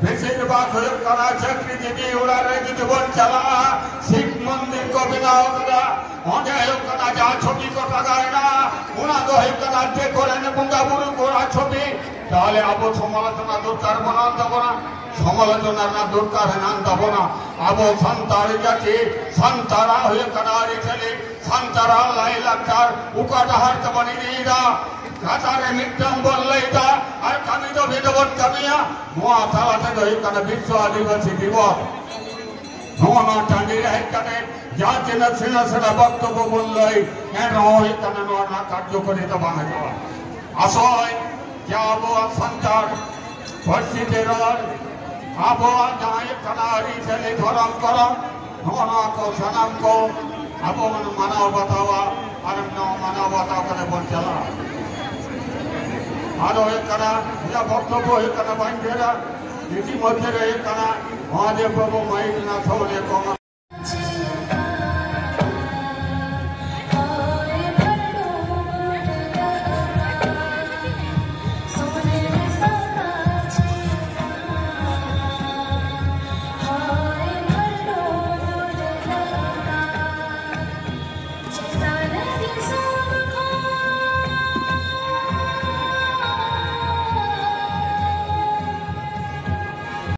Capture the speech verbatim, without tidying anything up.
ᱵᱮᱥᱤᱨ ᱵᱷᱟᱜᱽ ᱦᱩᱭᱩᱜ ᱠᱟᱱᱟ ᱪᱟᱹᱠᱨᱤ ᱡᱤᱵᱤ ᱚᱲᱟᱜ ᱨᱮ ᱡᱩᱫᱤ ᱵᱚᱱ ᱪᱟᱞᱟᱜᱼᱟ, ᱥᱤᱵ ᱢᱚᱱᱫᱤᱨ ᱠᱚ ᱵᱮᱱᱟᱣ ᱠᱟᱫᱟ, ᱚᱸᱰᱮ ᱦᱩᱭᱩᱜ ᱠᱟᱱᱟ ᱡᱟᱦᱟᱸ ᱪᱷᱚᱵᱤ ᱠᱚ ᱴᱟᱸᱜᱟᱣ ᱮᱱᱟ, ᱚᱱᱟ ᱫᱚ ᱦᱩᱭᱩᱜ ᱠᱟᱱᱟ ᱫᱤᱠᱩ ᱨᱮᱱ ᱵᱚᱸᱜᱟ ᱵᱩᱨᱩ ᱠᱚᱲᱟ ᱪᱷᱚᱵᱤ᱾ ᱛᱟᱦᱚᱞᱮ ᱟᱵᱚ ᱥᱚᱢᱟᱞᱳᱪᱚᱱᱟ ᱫᱚᱨᱠᱟᱨ ᱵᱟᱹᱱᱩᱜ ᱛᱟᱵᱚᱱᱟ, ᱥᱚᱢᱟᱞᱳᱪᱚᱱᱟ ᱨᱮᱱᱟᱜ ᱫᱚᱨᱠᱟᱨ ᱦᱮᱱᱟᱜ ᱛᱟᱵᱚᱱᱟ᱾ ᱟᱵᱚ ᱥᱟᱱᱛᱟᱲ ᱡᱟᱹᱛᱤ ᱥᱟᱱᱛᱟᱲᱟᱜ ᱦᱩᱭᱩᱜ ᱠᱟᱱᱟ ᱟᱹᱨᱤᱪᱟᱹᱞᱤ, ᱥᱟᱱᱛᱟᱲᱟᱜ ᱞᱟᱭᱼᱞᱟᱠᱪᱟᱨ ᱚᱠᱟ ᱰᱟᱦᱟᱨ ᱛᱮᱵᱚᱱ ᱤᱫᱤᱭᱮᱫᱟ, ᱠᱟᱛᱷᱟ ᱨᱮ ᱢᱤᱫᱴᱟᱝ ᱵᱚᱱ ᱞᱟᱹᱭᱫᱟ ᱟᱨ ᱠᱟᱹᱢᱤ ᱫᱚ ᱵᱷᱤᱱᱟᱹ ᱵᱚᱱ ᱠᱟᱹᱢᱤᱭᱟ᱾ ᱱᱚᱣᱟ ᱛᱟᱞᱟ ᱛᱮᱫᱚ ᱦᱩᱭᱩᱜ ᱠᱟᱱᱟ ᱵᱤᱥᱥᱚ ᱟᱹᱫᱤᱵᱟᱹᱥᱤ ᱫᱤᱵᱚᱥ᱾ ᱱᱚᱣᱟ ᱱᱚᱣᱟ ᱴᱟᱺᱰᱤ ᱨᱮ ᱦᱮᱡ ᱠᱟᱛᱮ ᱡᱟᱦᱟᱸ ᱛᱤᱱᱟᱹᱜ ᱥᱮᱬᱟ ᱥᱮᱬᱟ ᱵᱚᱠᱛᱚᱵᱵᱚ ᱵᱚᱱ ᱞᱟᱹᱭ, ᱮᱱ ᱨᱮᱦᱚᱸ ᱦᱩᱭᱩᱜ ᱠᱟᱱᱟ ᱱᱚᱣᱟ ᱨᱮᱱᱟᱜ ᱠᱟᱨᱡᱚᱠᱟᱨᱤᱛᱟ ᱵᱟᱝ ᱦᱤᱡᱩᱜᱼᱟ᱾ ᱟᱥᱚᱞ ᱡᱮ ᱟᱵᱚᱣᱟᱜ ᱥᱟᱱᱛᱟᱲ ᱯᱟᱹᱨᱥᱤ ᱛᱮ ᱨᱚᱲ, ᱟᱵᱚᱣᱟᱜ ᱡᱟᱦᱟᱸ ᱦᱩᱭᱩᱜ ᱠᱟᱱᱟ ᱟᱹᱨᱤᱪᱟᱹᱞᱤ, ᱫᱷᱚᱨᱚᱢ ᱠᱚᱨᱚᱢ, ᱱᱚᱜᱼᱚ ᱱᱚᱣᱟ ᱠᱚ ᱥᱟᱱᱟᱢ ᱠᱚ ᱟᱵᱚ ᱵᱚᱱ ᱢᱟᱱᱟᱣ ᱵᱟᱛᱟᱣᱟ ᱟᱨ ᱱᱚᱣᱟ ᱢᱟᱱᱟᱣ ᱵᱟᱛᱟᱣ ᱠᱟᱛᱮ ᱵᱚᱱ ᱪᱟᱞᱟᱜᱼᱟ᱾ ᱟᱫᱚ ᱦᱩᱭᱩᱜ ᱠᱟᱱᱟ, ᱤᱧᱟᱹᱜ ᱵᱚᱠᱛᱚᱵᱵᱚ ᱦᱩᱭᱩᱜ ᱠᱟᱱᱟ ᱵᱟᱹᱧ ᱰᱷᱮᱨᱟ, ᱤᱛᱤ ᱢᱚᱫᱽᱫᱷᱮ ᱨᱮ ᱦᱩᱭᱩᱜ ᱠᱟᱱᱟ ᱢᱚᱦᱟᱫᱮᱵ ᱵᱟᱹᱵᱩ ᱢᱟᱭᱤᱠ ᱨᱮᱱᱟᱜ ᱥᱟᱶ ᱨᱮ ᱠᱚ